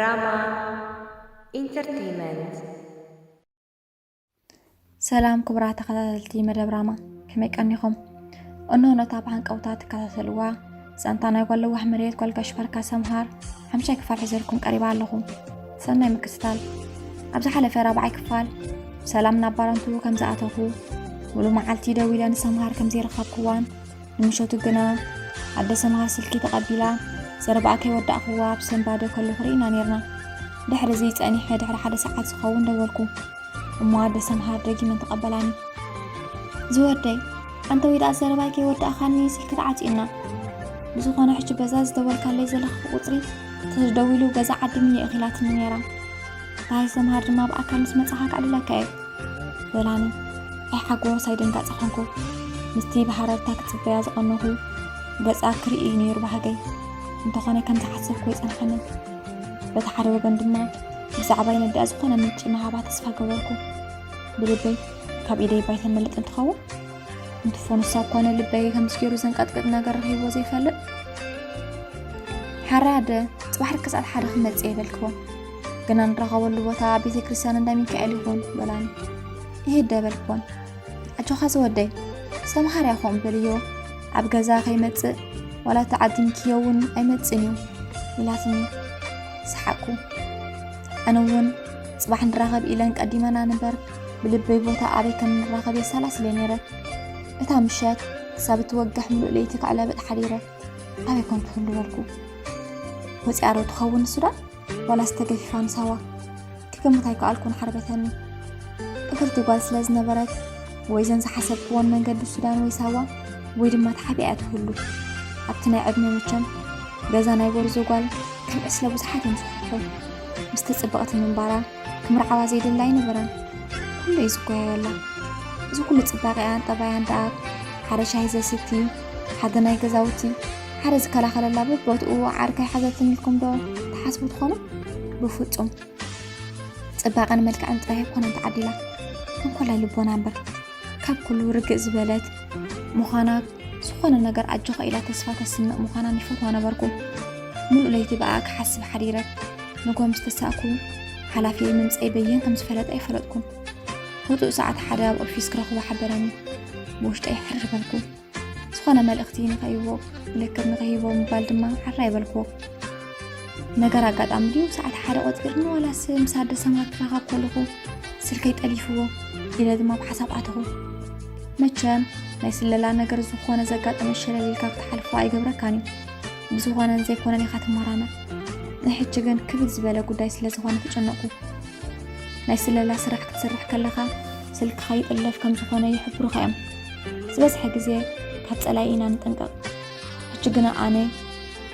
ራማ ኢንተርቴይመንት። ሰላም ክቡራት ተኸታተልቲ መደብ ራማ፣ ከመይ ቀኒኹም? እነሆ ነታ ብሃንቀውታ ትከታተልዋ ዛንታ ናይ ጓል ለዋህ መሬት ጓል ጋሽ ባርካ ሰምሃር ሓምሻይ ክፋል ሒዘልኩም ቀሪባ ኣለኹ። ሰናይ ምክትታል። ኣብ ዝሓለፈ ራብዓይ ክፋል ብሰላም ናብ ባረንቱ ከም ዝኣተኹ፣ ሙሉ መዓልቲ ደዊለ ንሰምሃር ከም ዘይረኸብክዋን፣ ንምሸቱ ግና ኣደ ሰምሃር ስልኪ ተቐቢላ፣ ዘረባኣ ከይወዳእክዋ ኣብ ሰንባደ ከለኹ ርኢና ኔርና። ድሕሪ እዚ ጸኒሐ ድሕሪ ሓደ ሰዓት ዝኸውን ደወልኩ። እሞ ኣደ ሰምሃር ደጊመን ተቐበላኒ። ዝወደይ፣ ኣንተ ወይ ደኣ ዘረባይ ከይወዳእካኒ ስልኪ ተዓጽዩና። ብዝኾነ ሕጂ በዛ ዝደወልካለይ ዘለኻ ቁጽሪ ተደዊሉ ገዛ ዓዲ ምየ ኢኺላትኒ ኔራ። ደሃይ ሰምሃር ድማ ብኣካል ምስ መጻኻ ከዕልለካ እየ በላኒ። ኣይ ሓጎስ ኣይ ደንጋጸ ኾንኩ። ምስቲ ብሃረርታ ክጽበያ ዝቐነኹ ገጻ ክርኢ እዩ ነይሩ ባህገይ። እንተኾነ ከም ዝሓሰብኩ ኣይጸንሐንን። በቲ ሓደ ወገን ድማ ብዛዕባይ ነዲኣ ዝኾነ ምንጪ ምሃባ ተስፋ ገበርኩ። ብልበይ ካብ ኢደይ ባይተመልጥ እንትኸውን እንትፎ ንሳ እኳ ንልበይ ከምዚ ገይሩ ዘንቀጥቅጥ ነገር ረኺብዎ ዘይፈልጥ። ሓራይ ኣደ፣ ጽባሕ ርክሳት ሓደ ክመጽእ ይበልክዎ፣ ግና ንራኸበሉ ቦታ ቤተ ክርስቲያን እንዳ ሚካኤል ይኹን በላኒ። ይሄድ በልክዎን። ኣጆኻ ዝወደይ፣ ዝተምሃርያ ከምኡ በልዮ፣ ኣብ ገዛ ከይመጽእ ዋላ ተዓዲምክዮ እውን ኣይመጽእን እዩ ኢላትኒ። ሰሓቅኩ። ኣነ እውን ጽባሕ ንራኸብ ኢለን ቀዲመና ንበር ብልበይ ቦታ ኣበይ ከም ንራኸብ የሰላስለ ነይረ። እታ ምሸት ክሳብ እትወግሕ ምሉእ ለይቲ ክዕለብጥ ሓዲረ። ኣበይ ኮን ትህሉ በልኩ። ወፂኣ ዶ ትኸውን ንሱዳን ዋላስ ተገፊፋ ንሳዋ? ክገምት ኣይከኣልኩን ሓርበተኒ። እፍርቲ ጓል ስለ ዝነበረት ወይ ዘን ዝሓሰብክዎን መንገዲ ሱዳን ወይ ሳዋ ወይ ድማ ተሓቢኣ እያ ትህሉ። ኣብቲ ናይ ዕድመ መቸም ገዛ ናይ ጎርዞ ጓል ከም ዕስለ ብዙሓት እዮም ዝፍትሑ። ምስቲ ጽብቕቲ ምንባራ ክምርዓዋ ዘይደላ ኣይነበረን። ኩሉ እዩ ዝጎያየላ። እዚ ኩሉ ጽባቐያን ጠባያን ደኣ ሓደ ሻሂ ዘስቲ፣ ሓደ ናይ ገዛውቲ፣ ሓደ ዝከላኸለላ በብቦትኡ ዓርካ ይሓዘትን ኢልኩም ዶ ትሓስቡ ትኾኑ? ብፍጹም። ጽባቐን መልክዕን ጥራይ ኣይኮነን ተዓዲላ፣ ተንኮላይ ልቦና እምበር። ካብ ኩሉ ርግእ ዝበለት ምዃና፣ ዝኾነ ነገር ኣጆኻ ኢላ ተስፋ ተስምዕ ምዃናን ይፈትዋ ነበርኩ። ሙሉእ ለይቲ ብኣ ክሓስብ ሓዲረ። ንግሆ ምስ ተሳእኩ፣ ሓላፊየይ ምምጸይ በየን ከም ዝፈለጠ ኣይፈለጥኩን። ውጹእ ሰዓት ሓደ ኣብ ኦፊስ ክረኽቦ ሓበረኒ። ብውሽጠይ ሕርር በልኩ። ዝኾነ መልእኽቲ ንኸይቦ፣ ምልክት ንኸይቦ ምባል ድማ ሓራ ይበልክዎ። ነገር ኣጋጣሚ ድዩ ሰዓት ሓደ ቆጺርኒ ዋላስ ምስ ኣደ ሰምሃር ክራኸብ ከለኹ ስልከይ ጠሊፍዎ ኢለ ድማ ብሓሳብ ኣተኹ። መቸም ናይ ስለላ ነገር ዝኾነ ዘጋጠመ ሸለል ኢልካ ክትሓልፎ ኣይገብረካን እዩ። ብዝኾነን ዘይኮነን ኢኻ ትመራመር። ናይ ሕጂ ግን ክብድ ዝበለ ጉዳይ ስለ ዝኾነ ተጨነቕኩ። ናይ ስለላ ስራሕ ክትሰርሕ ከለኻ ስልክኻ ይጥለፍ ከም ዝኾነ ይሕብሩኻ እዮም። ዝበዝሐ ግዜ ካብ ጸላኢ ኢና ንጥንቀቕ። ሕጂ ግና ኣነ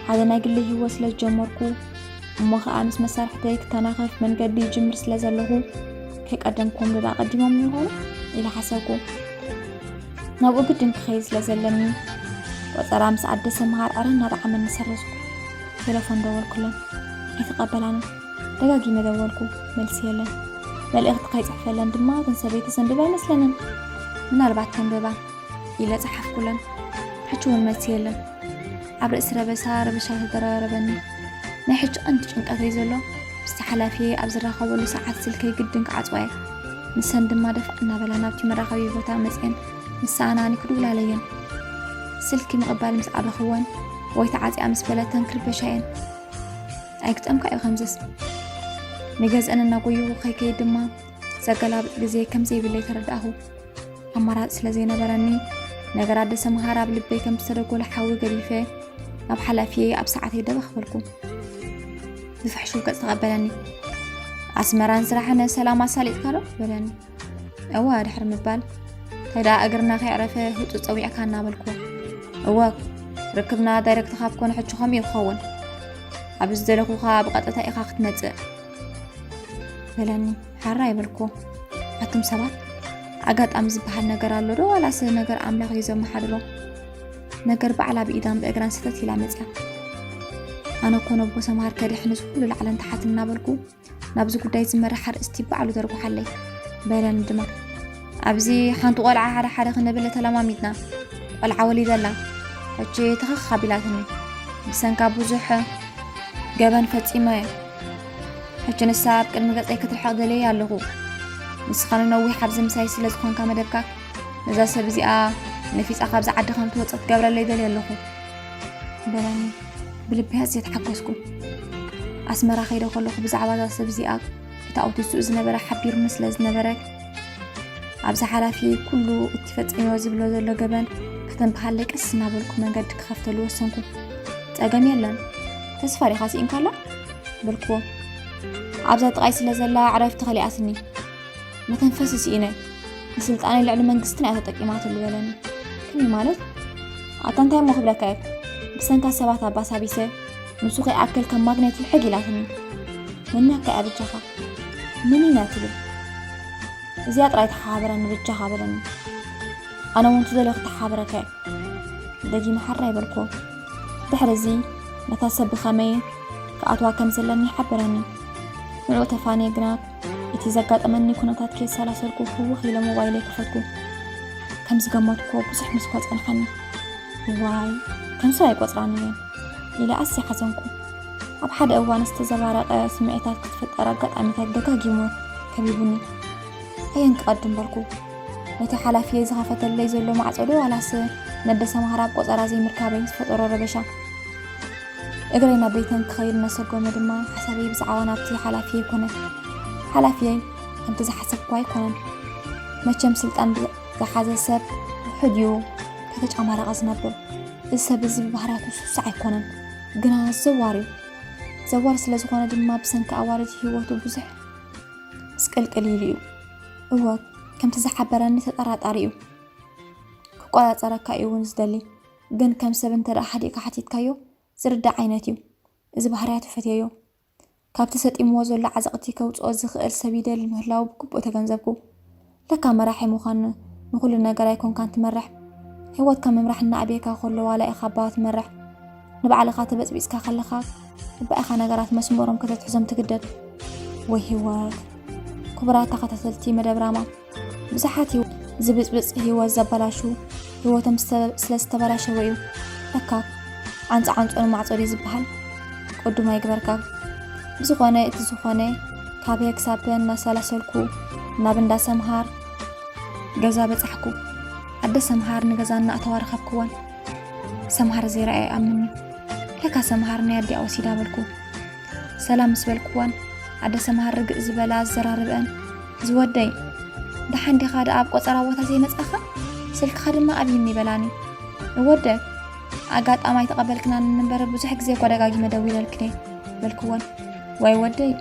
ሓደ ናይ ግለይ ህይወት ስለ ዝጀመርኩ፣ እሞ ኸኣ ምስ መሳርሕተይ ክተናኸፍ መንገዲ ይጅምር ስለ ዘለኹ፣ ከይቀደምኩም ዶ ኣቐዲሞም ይኾኑ ኢለ ሓሰብኩ። ናብኡ ግድን ክኸይድ ስለ ዘለኒ፣ ቆጸራ ምስ ኣደ ሰምሃር ዕረ እናጠዓመኒ ሰረዝኩ። ቴለፎን ደወልኩለን። ኣይተቐበላንን። ደጋጊመ ደወልኩ፣ መልሲ የለን። መልእኽቲ ከይጽሕፈለን ድማ እተን ሰበይቲ ዘንብባ ኣይመስለንን። ምናልባት ከንብባ ኢለ ጸሓፍኩለን። ሕጂ እውን መልሲ የለን። ኣብ ርእሲ ረበሳ ረበሻ ተደራረበኒ። ናይ ሕጂ ቀንዲ ጭንቀተይ ዘሎ ምስቲ ሓላፊ ኣብ ዝራኸበሉ ሰዓት ስልከይ ግድን ክዓጽዋ እየ። ንሰን ድማ ደፋእ እናበላ ናብቲ መራኸቢ ቦታ መጽየን ምስ ሰኣናኒ ክድውላለየን። ስልኪ ምቕባል ምስ ኣበኽወን ወይ ተዓጽያ ምስ በለተን ክርበሻ እየን። ኣይግጠምካ እዩ ከምዝስ። ንገዝአን እናጎየኹ ከይከይድ ድማ ዘገላብጥ ግዜ ከም ዘይብለይ ተረዳእኹ። ኣማራጺ ስለ ዘይነበረኒ፣ ነገር ኣደ ሰምሃር ኣብ ልበይ ከም ዝተደጎለ ሓዊ ገዲፈ፣ ናብ ሓላፊየይ ኣብ ሰዓተይ ደበኽ በልኩ። ብፍሕሹው ገጽ ተቐበለኒ። ኣስመራን ስራሕን ሰላም ኣሳሊጥካ ዶ? በለኒ። እወ ድሕሪ ምባል፣ እንታይ ደኣ እግርና ከየዕረፈ ህጹጽ ጸዊዕካ እናበልኩ። እወ፣ ርክብና ዳይረክት ካብ ኮነ ሕጂ ከምኡ እዩ ክኸውን። ኣብ ዝደለኹኻ ብቐጥታ ኢኻ ክትመጽእ። በለኒ። ሓራ ይበልኩ። ኣቱም ሰባት፣ ኣጋጣሚ ዝበሃል ነገር ኣሎ ዶ ዋላስ ነገር ኣምላኽ እዩ ዘመሓድሮ? ነገር ባዕላ ብኢዳን ብእግራን ሰተት ኢላ መጽያ። ኣነ እኮ ነቦ ሰምሃር ከድሕን እዚ ኩሉ ላዕልን ታሕትን እናበልኩ ናብዚ ጉዳይ ዝመርሕ ኣርእስቲ ባዕሉ ዘርጉሓለይ። በለኒ ድማ። ኣብዚ ሓንቲ ቆልዓ ሓደ ሓደ ክንብል ተለማሚድና። ቆልዓ ወሊደላ። ሕጂ ተኸኽ ኣቢላትኒ። ብሰንካ ብዙሕ ገበን ፈጺመ እየ። ሕጂ ንሳ ኣብ ቅድሚ ገጸይ ክትርሕቕ ደልየ ኣለኹ። ንስኻ ንነዊሕ ኣብዚ ምሳይ ስለ ዝኾንካ መደብካ፣ ነዛ ሰብ እዚኣ ነፊጻ ካብዚ ዓዲ ከም ትወጽእ ክትገብረለይ ደልየ ኣለኹ በለኒ። ብልቢ ኣዝየ ተሓጎስኩ። ኣስመራ ከይደ ከለኹ ብዛዕባ እዛ ሰብ እዚኣ እቲ ኣውቲስኡ ዝነበረ ሓቢሩኒ ስለ ዝነበረ፣ ኣብዛ ሓላፊ ኩሉ እቲ ፈጺምዮ ዝብሎ ዘሎ ገበን ከተንብሃለይ ቀስ እናበልኩ መንገዲ ክኸፍተሉ ወሰንኩ። ጸገም የለን፣ ተስፋ ዲኻ ስኢንካላ? በልክዎ። ኣብዛ ጥቓይ ስለ ዘላ ዕረፍቲ ከሊኣትኒ። መተንፈሲ ስኢነ። ንስልጣነይ ልዕሊ መንግስትና እያ ተጠቂማትሉ በለኒ። ከመይ ማለት? ኣታ እንታይ እሞ ክብለካ እየ? ብሰንካ ሰባት ኣባሳቢሰ ንሱ ከይኣክል ከም ማግኔት ልሕግ ኢላትኒ። መን እያ ከ እያ በጃኻ? መን ኢና ትብል? እዚኣ ጥራይ ተሓባበረኒ በጃኻ በለኒ። ኣነ እውን ትደልዮ ክተሓባበረካ እየ። ደጊመ ሓራ ይበልኩ። ድሕሪ እዚ ነታ ሰብ ብኸመይ ክኣትዋ ከም ዘለኒ ሓበረኒ። ንዕኡ ተፋንየ ግና እቲ ዘጋጠመኒ ኩነታት ከየሰላሰልኩ ህውኽ ኢለ ሞባይለይ ከፈትኩ። ከም ዝገመትኩዎ ብዙሕ ምስኳ ጸንሓኒ። እዋይ፣ ከም ሰብ ኣይቆጽራን እየን ኢለ ኣዝየ ሓዘንኩ። ኣብ ሓደ እዋን ዝተዘባረቐ ስምዒታት ክትፍጠር ኣጋጣሚታት ደጋጊሙ ከቢቡኒ። ኣየን ክቐድም በልኩ። ነቲ ሓላፊየይ ዝኸፈተለይ ዘሎ ማዕጾ ዶ ዋላስ ነደ ሰምሃር ኣብ ቆጸራ ዘይምርካበይ ዝፈጠሮ ረበሻ? እግረይ ናብ ቤተን ክኸይድ እናሰጎመ ድማ ሓሳበይ ብዛዕባ ናብቲ ሓላፊየይ ኮነ። ሓላፊየይ ከምቲ ዝሓሰብኩዎ ኣይኮነን። መቸም ስልጣን ዝሓዘ ሰብ ውሑድ እዩ ከተጫማረቐ ዝነብር። እዚ ሰብ እዚ ብባህርያቱ ስሱዕ ኣይኮነን፣ ግና ዘዋር እዩ። ዘዋር ስለ ዝኾነ ድማ ብሰንኪ ኣዋልድ ህይወቱ ብዙሕ ምስቅልቅል ኢሉ እዩ። እወ፣ ከምቲ ዝሓበረኒ ተጠራጣሪ እዩ። ክቆጻጸረካ እዩ እውን ዝደሊ። ግን ከም ሰብ እንተ ደኣ ሓዲእካ ሓቲትካዮ ዝርዳእ ዓይነት እዩ። እዚ ባህርያቱ ፈትየዮ። ካብቲ ሰጢምዎ ዘሎ ዓዘቕቲ ከውጽኦ ዝኽእል ሰብ ይደሊ ምህላዉ ብግቡእ ተገንዘብኩ። ለካ መራሒ ምዃን ንኹሉ ነገር ኣይኮንካን ትመርሕ። ህይወትካ ምምራሕ እናኣበየካ ከሎ ዋላ ኢኻ ኣባ ትመርሕ። ንባዕልኻ ተበጽቢጽካ ከለኻ እባ ኢኻ ነገራት መስመሮም ከተትሕዞም ትግደድ። ወይ ህይወት! ክቡራት ተኸታተልቲ መደብ ራማ፣ ብዙሓት ህይወ-፣ ዝብጽብጽ ህይወት ዘበላሹ ህይወቶም ስተ-፣ ስለ ዝተበላሸወ እዩ። ለካ ዓንጻ ዓንጾ ንማዕጾ ድዩ ዝበሃል? ቅዱም ኣይግበርካ። ብዝኾነ እቲ ዝኾነ፣ ካብ ክሳብ እናሰላሰልኩ ናብ እንዳ ሰምሃር ገዛ በጻሕኩ። ኣደ ሰምሃር ንገዛ እናእተዋ ረኸብክወን። ሰምሃር ዘይረኣየ ኣምኒ። ለካ ሰምሃር ናይ ኣዲኣ ወሲዳ በልኩ። ሰላም ምስ በልክወን፣ ኣደ ሰምሃር ርግእ ዝበላ ኣዘራርበአን፣ ዝወደይ፣ ደሓን ዲኻ? ደኣ ኣብ ቆጸራ ቦታ ዘይመጻኻ? ስልክኻ ድማ ኣብይኒ በላኒ። እወደ፣ ኣጋጣሚ ኣይተቐበልክናን እምበር ብዙሕ ግዜ እኮ ደጋጊመ ደዊለልክን እየ በልክወን። ዋይ ወደይ፣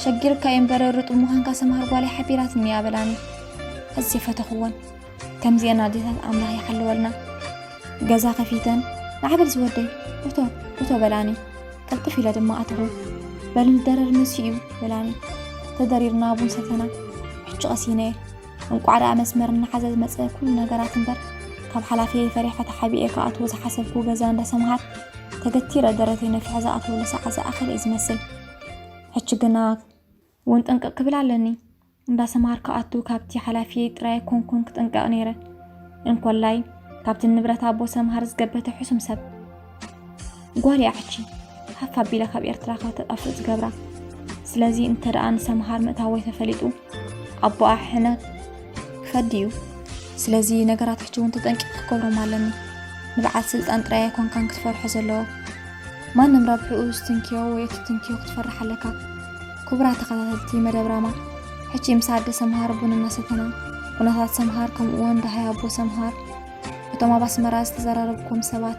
ሸጊርካ እዩ እምበር ርጡብ ምዃንካ ሰምሃር ጓለይ ሓቢራትኒ እያ በላኒ። ኣዝየ ፈተኽወን። ከምዚአን ኣዴታት ኣምላኽ ይሓልወልና። ገዛ ከፊተን፣ "ንዓበል ዝወደይ፣ እቶ፣ እቶ" በላኒ። ቅልጥፍ ኢለ ድማ ኣተኹ። "በል ንደረር መሲኡ" በላኒ። ተደሪርና ቡን ሰተና። ሕጂ ቀሲነ እየ። እንቋዕ ደኣ መስመር እናሓዘ ዝመጸ ኩሉ ነገራት እምበር፣ ካብ ሓላፊየይ ፈሪሐ ተሓቢኤ ክኣትዎ ዝሓሰብኩ ገዛ እንዳ ሰምሃር ተገቲረ ደረተይ ነፊሐ ዝኣትወሉ ሰዓት ዝኣኸለ እዩ ዝመስል። ሕጂ ግና እውን ጥንቅቕ ክብል ኣለኒ። እንዳ ሰምሃር ክኣቱ ካብቲ ሓላፊየይ ጥራይ ኣይኮንኩን ክጥንቀቕ ነይረ። እንኮላይ ካብቲ ንብረት ኣቦ ሰምሃር ዝገበተ ሕሱም ሰብ። ጓል እያ ሕጂ ሃፍ ኣቢለ ካብ ኤርትራ ከተጣፍእ ዝገብራ። ስለዚ እንተ ደኣ ንሰምሃር ምእታወይ ተፈሊጡ፣ ኣቦኣ ሕነ ክፈዲ እዩ። ስለዚ ነገራት ሕጂ እውን ተጠንቂቕ ክገብሮም ኣለኒ። ንበዓል ስልጣን ጥራይ ኣይኮንካን ክትፈርሖ ዘለዎ። ማንም ረብሕኡ ዝትንክዮ ወይ እትትንክዮ ክትፈርሕ ኣለካ። ክቡራት ተኸታተልቲ መደብ ራማ፣ ሕጂ ምስ ኣደ ሰምሃር ቡን እናሰተና፣ ኩነታት ሰምሃር ከምኡ እውን ደሃይ ኣቦ ሰምሃር፣ እቶም ኣብ ኣስመራ ዝተዘራረብኩም ሰባት